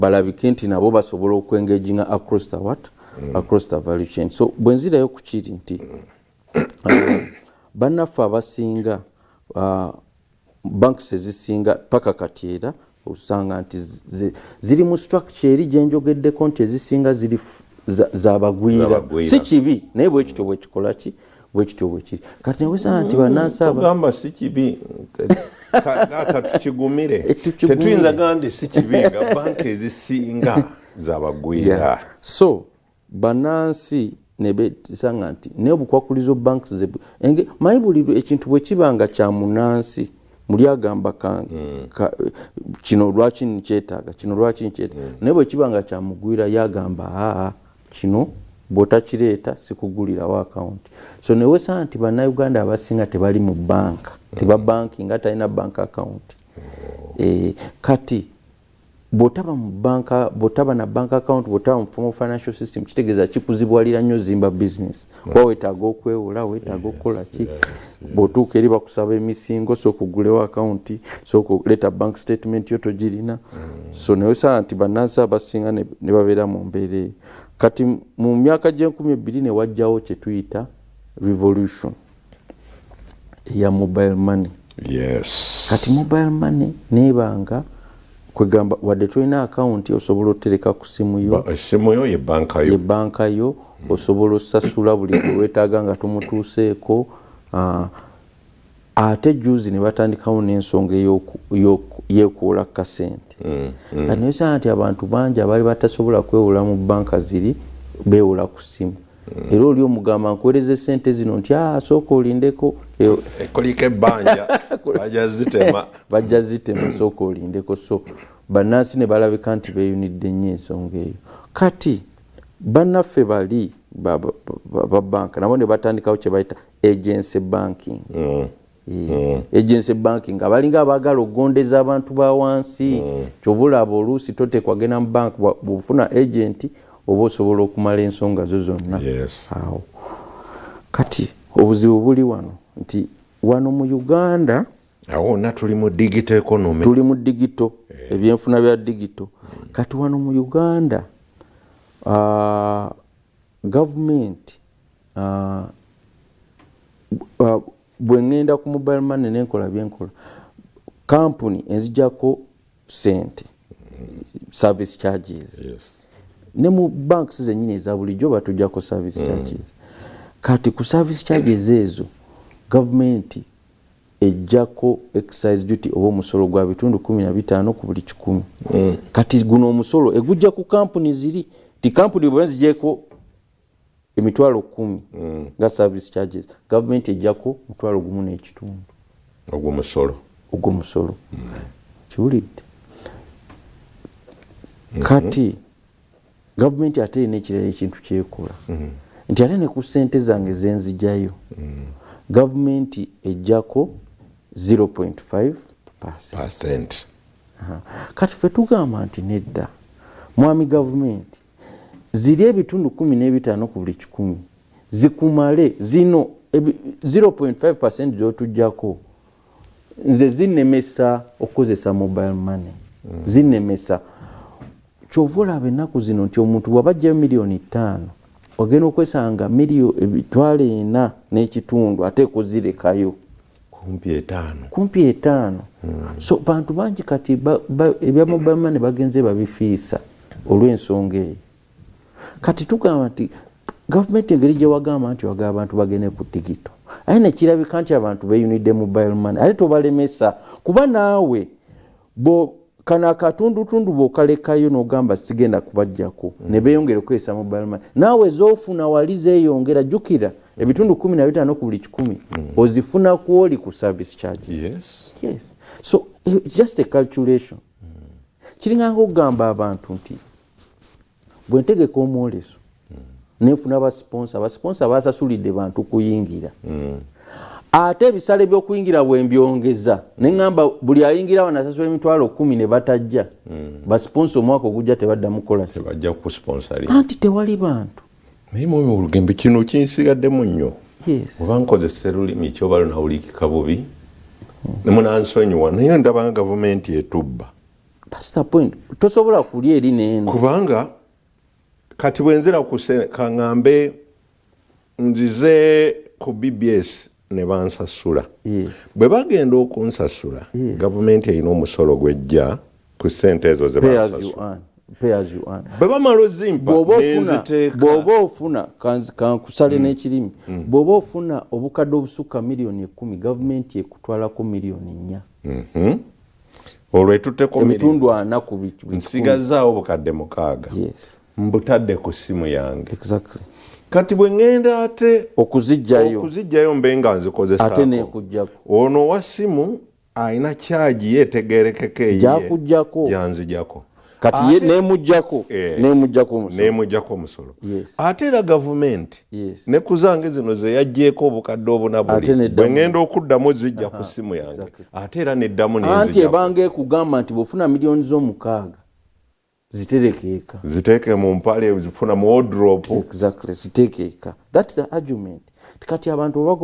Balabike nti nabo basobola okwengaginga across the what? Across the value chain. So bwe nzirayo ku kiri nti bannaffe abasinga, banks ezisinga paka kati era osanga nti ziri mu structure eri gyenjogeddeko nti ezisinga ziri zabagwira. Zabagwira. Si kibi, naye bwekityo bwekikola ki, bwekityo bwekiri. Kati newesanga nti bannansi aba Togamba si kibi. Katukigumire. Tukigumire. Tetuyinza gamba nti si kibi nga banka ezisinga zabagwira. Yeah. So bannansi nebesanga nti naye obukwakulizo banks manyi buli ekintu bwe kiba nga kya munansi, muli agamba kino lwaki nkyetaaga, kino lwaki nkyetaaga? Naye bwe kiba nga kyamugwira, yagamba, "Aa, kino bw'otakireeta sikugulirawo akawunti." So newesanga nti Bannayuganda abasinga tebali mu banka, tebabankinga, talina bank account. Kati bw'otaba mu banka, bw'otaba na bank account, bw'otaba mu formal financial system, kitegeeza kikuzibwalira nnyo zimba business, kuba weetaaga okwewola, weetaaga okukola ki. Bw'otuuka eri bakusaba emisingo, sooka ogulewo akawunti, sooka oleeta bank statement yo togirina. So newesanga nti bannansi abasinga ne babeera mu mbeera eyo. Kati mu myaka gy'enkumi ebbiri ne wajjawo kye tuyita revolution eya mobile money. Kati mobile money nebanga kwegamba wadde tolina akawunti, osobola otereka ku simu yo. Essimu yo ye banka yo. Ye banka yo. Osobola osasula buli gwe weetaaga nga tomutuuseeko. Ate juzi ne batandikawo n'ensonga yeekuwola kasente. Kati newesanga nti abantu bangi abaali batasobola kwewola mu banka ziri beewola ku simu. Era oli omugamba, "Nkuweereza esente zino," nti, "Ah, sooka olindeko." Kuliko ebbanja, bajja zitema. Bajja zitema, sooka olindeko. So bannansi ne balabika nti beeyunidde nnyo ensonga eyo. Kati bannaffe bali ba banka nabo ne batandikawo kye bayita agency banking. Agency banking abalinga abaagala okugondeza abantu ba wansi. Kyova olaba oluusi toteekwa genda mu bank, bw'ofuna agent oba osobola okumala ensonga zo zonna. Awo kati obuzibu buli wano nti wano mu Uganda Awo wonna tuli mu digital economy. Tuli mu digital, ebyenfuna bya digital. Kati wano mu Uganda, gavumenti, bwe ŋŋenda ku mobile money nenkola byenkola, kampuni enzijjako sente, service charges. Ne mu banks zenyini eza bulijjo batujjako service charges. Kati ku service charges ezo gavumenti ejjako excise duty oba omusolo gwa bitundu 15 ku buli 100. Kati guno omusolo egujja ku kampuni ziri ti kampuni bwe nzigyeko 100,000 nga service charges, gavumenti ejjako 1.5. Ogwo musolo. Ogwo musolo, kiwulidde? Kati gavumenti ate erina ekirala ekintu kyekola nti ate ne ku ssente zange zenzijjayo gavumenti ejjako 0.5. Percent. Kati fe tugamba nti nedda, mwami gavumenti, ziri ebitundu 15 ku buli 100 zikumale. Zino 0.5 zotujjako nze zinnemesa okukozesa mobile money, zinnemesa. Kyova olaba ennaku zino nti omuntu bw'aba ajjayo miliyoni 5, ogenda okwesanga 450,000 ate ekuzirekayo. Kumpi 5. Kumpi 5. So bantu bangi kati ebya mobile money bagenze babifiisa olw'ensonga eyo. Kati tugamba nti gavumenti, engeri gye wagamba nti wagaba abantu bagende ku digital, aye nekirabika nti abantu beyunidde mobile money, ate tobalemesa, kuba naawe bo kano akatundutundu bw'okalekayo n'ogamba sigenda kubajjako, ne beeyongera okukozesa mobile money, naawe zoofuna wali zeeyongera. Jjukira ebitundu 15 ku buli 100 ozifuna kwoli ku service charges. Yes, so it's just a calculation. Kiringanga okugamba abantu nti bwe ntegeka omwoleso nenfuna basponsor, abasponsor basasulidde bantu kuyingira, ate ebisale by'okuyingira bwe mbyongeza neŋŋamba buli ayingira wano asasula 100,000, ne batajja, basponsor omwaka ogujja tebaddamu kukola ki? Tebajja kusponsoringa. Anti tewali bantu. Naye mwami Olugembe, kino kinsigaddemu nnyo. Yes. Oba nkozesa olulimi kyoba lunawulikika bubi, nemunansonyiwa, naye ndaba nga gavumenti etubba. That's the point. Tosobola kulya eri neeno. Kubanga kati bwenzira ku kaŋŋambe nzize ku BBS ne bansasula, bwe bagenda okunsasula, gavumenti erina omusolo gwejja ku ssente ezo ze Pay as you bansasula. earn. Pay as you earn. Bwe bamala ozimpa, Bw'oba ofuna, nenziteeka. Bw'oba ofuna, kankusale n'ekirimi, bw'oba ofuna obukadde obusukka 10 million, gavumenti ekutwalako 4 million. Olwo etutteko miliyoni. Emitundu 40 ku 100. Nsigazaawo obukadde 6. Mbutadde ku ssimu yange. Kati bwe ŋŋenda ate okuzijjayo, okuzijjayo, mbe nga ate nzikozesaako, nekujjako. Ono owa simu alina charge ye etegerekeka eyiye. Gyakujjako. Gyanzijjako. Kati ye nemujjako, nemujjako omusolo. Nemujjako omusolo. Ate era gavumenti ne ku zange zino ze yaggyeeko obukadde obuna Ate buli, neddamu. bwe ŋŋenda okuddamu zijja ku simu yange, ate era neddamu Anti nenzijjako. Ebanga ekugamba nti bw'ofuna 6 million ziterekeeka. Ziteeke mu mpale, zifuna mu wardrobe. Exactly, ziteekeeka. That's the argument. Kati abantu bwe